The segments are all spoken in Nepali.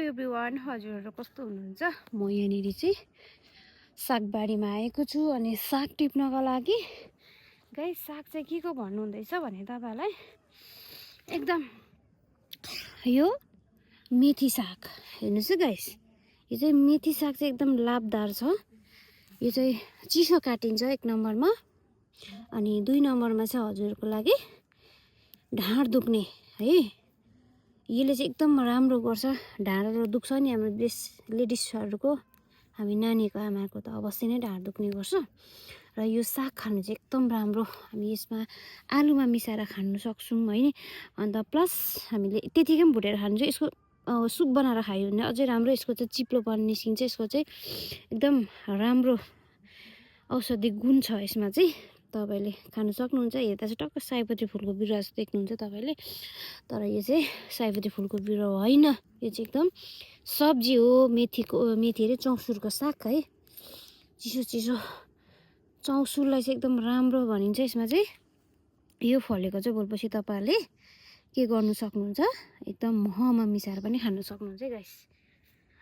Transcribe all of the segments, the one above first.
एभ्रिवान, हजुरहरू कस्तो हुनुहुन्छ? म यहाँनिर चाहिँ सागबारीमा आएको छु अनि साग टिप्नको लागि। गाइस, साग चाहिँ के को भन्नुहुँदैछ भने तपाईँहरूलाई एकदम यो मेथी साग हेर्नुहोस् है गाइस, यो चाहिँ मेथी साग चाहिँ एकदम लाभदार छ। यो चाहिँ चिसो काटिन्छ 1 नम्बरमा, अनि 2 नम्बरमा चाहिँ हजुरको लागि ढाड दुख्ने है, यसले चाहिँ एकदम राम्रो गर्छ। ढाडहरू दुख्छ नि हाम्रो लेडिजहरूको, हामी नानीको आमाको त अवश्य नै ढाड दुख्ने गर्छ। र यो साग खानु चाहिँ एकदम राम्रो। हामी यसमा आलुमा मिसाएर खानु सक्छौँ है। अन्त प्लस हामीले त्यतिकै पनि भुटेर खानु चाहिँ, यसको सुप बनाएर खायो भने अझै राम्रो। यसको चाहिँ चिप्लोपन निस्किन्छ, यसको चाहिँ एकदम राम्रो औषधि गुण छ यसमा चाहिँ। तपाईँले खानु सक्नुहुन्छ। हेर्दा चाहिँ टक्क सयपत्री फुलको बिरुवा जस्तो देख्नुहुन्छ तपाईँले, तर यो चाहिँ सयपत्री फुलको बिरुवा होइन, यो चाहिँ एकदम सब्जी हो। मेथी अरे चौसुरको साग है। चिसो चिसो चौसुरलाई चाहिँ एकदम राम्रो भनिन्छ। यसमा चाहिँ यो फलेको चाहिँ भोलिपछि तपाईँहरूले के गर्नु सक्नुहुन्छ, एकदम महमा मिसाएर पनि खानु सक्नुहुन्छ है गाइस।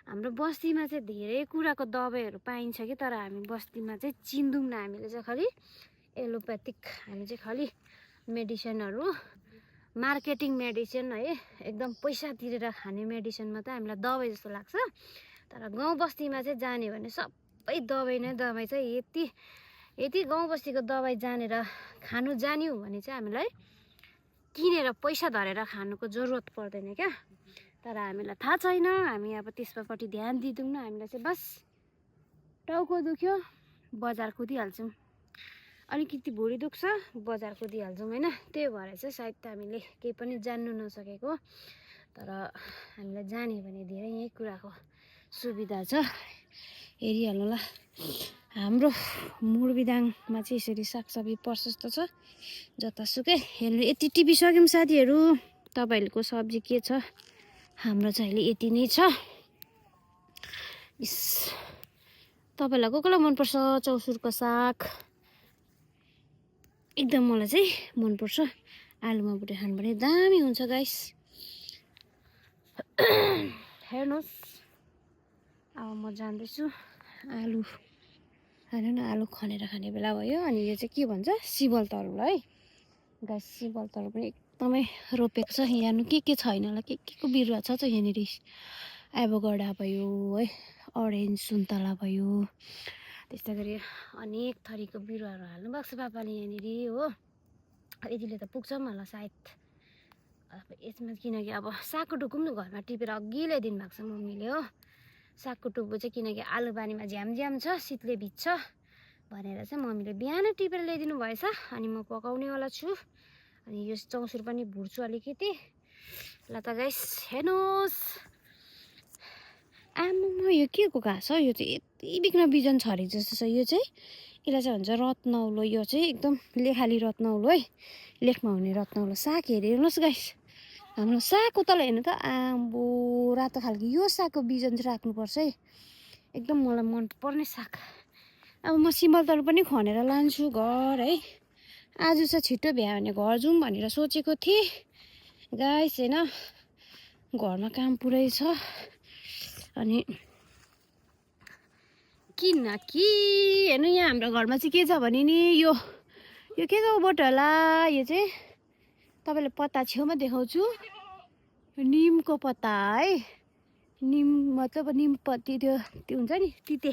हाम्रो बस्तीमा चाहिँ धेरै कुराको दबाईहरू पाइन्छ कि, तर हामी बस्तीमा चाहिँ चिन्दैनौँ। हामीले चाहिँ खालि एलोप्याथिक, हामी चाहिँ खालि मेडिसिनहरू, मार्केटिङ मेडिसिन है, एकदम पैसा तिरेर खाने मेडिसिन मात्रै हामीलाई दबाई जस्तो लाग्छ। तर गाउँ बस्तीमा चाहिँ जाने भने सबै दबाई नै दबाई छ। यति गाउँ बस्तीको दबाई जानेर खानु जान्यौँ भने चाहिँ हामीलाई किनेर पैसा धरेर खानुको जरुरत पर्दैन क्या। तर हामीलाई थाहा छैन, हामी अब त्यसपट्टि ध्यान दिँदैनौँ। हामीलाई चाहिँ बस टाउको दुख्यो बजार कुदिहाल्छौँ, अलिकति भुँडी दुख्छ बजार कुदिहाल्छौँ होइन। त्यही भएर चाहिँ सायद हामीले केही पनि जान्नु नसकेको। तर हामीलाई जान्यो भने धेरै यही कुराको सुविधा छ। हेरिहाल्नु ल, हाम्रो मुरबिदाङमा चाहिँ यसरी सागसब्जी प्रशस्त छ जतासुकै। हेर्नु, यति टिपिसक्यौँ साथीहरू। तपाईँहरूको सब्जी के छ? हाम्रो चाहिँ अहिले यति नै छ। तपाईँलाई कसलाई मनपर्छ चौसुरको साग? एकदम मलाई चाहिँ मनपर्छ। आलुमा भुटेर खानु पनि दामी हुन्छ गाइस। हेर्नुहोस्, अब म जाँदैछु आलु, हेर्नु न, आलु खनेर खाने बेला भयो। अनि यो चाहिँ के भन्छ, सिबल तरुल है गाइस। सिबल तरुल पनि एकदमै रोपेको छ। यहाँ के छैन होला, के को बिरुवा छ त यहाँनिर। एभोकाडो भयो है, अरेन्ज सुन्तला भयो, त्यस्तै गरी अनेक थरीको बिरुवाहरू हाल्नु भएको छ पापाले यहाँनिर हो। यतिले त पुग्छ पनि होला सायद। अब यसमा किनकि अब सागको टुप्पो पनि घरमा टिपेर अघि ल्याइदिनु भएको छ मम्मीले हो। सागको टुप्पो चाहिँ किनकि आलु बारीमा झ्याम छ, शीतले भिज्छ भनेर चाहिँ मम्मीले बिहान टिपेर ल्याइदिनु भएछ। अनि म पकाउनेवाला छु। अनि यो चौसुर पनि भुट्छु अलिकति। ल त गाइस, हेर्नुहोस्, आमामा यो के को घाँस हो? यो चाहिँ यति बिघ्न बिजन छरी जस्तो छ। यो चाहिँ यसलाई चाहिँ भन्छ रत्नौलो। यो चाहिँ एकदम लेखाली रत्नौलो है, लेखमा हुने रत्नौलो साग। हेर्नुहोस् गाइस, हाम्रो सागको तल हेर्नु त, आम्बो रातो खालको यो सागको बिजन चाहिँ राख्नुपर्छ है। एकदम मलाई मनपर्ने साग। अब म सिमलतरुल पनि खनेर लान्छु घर है। आज चाहिँ छिटो भ्यायो भने घर जाउँ भनेर सोचेको थिएँ गाइस होइन। घरमा काम पुरै छ। अनि किनकि हेर्नु, यहाँ हाम्रो घरमा चाहिँ के छ भने नि, यो के को बोट होला? यो चाहिँ तपाईँले पत्ता छेउमा देखाउँछु, निमको पत्ता है। निम मतलब निम पत्ती, त्यो हुन्छ नि तिते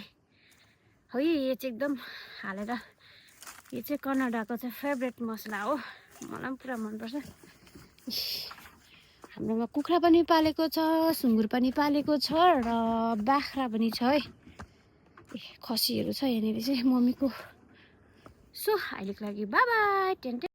है। यो चाहिँ एकदम हालेर, यो चाहिँ कनाडाको चाहिँ फेभरेट मसला हो, मलाई पनि पुरा मनपर्छ। हाम्रोमा कुखुरा पनि पालेको छ, सुँगुर पनि पालेको छ र बाख्रा पनि छ है। खसीहरू छ यहाँनिर चाहिँ मम्मीको। सो अहिलेको लागि बाई बाई।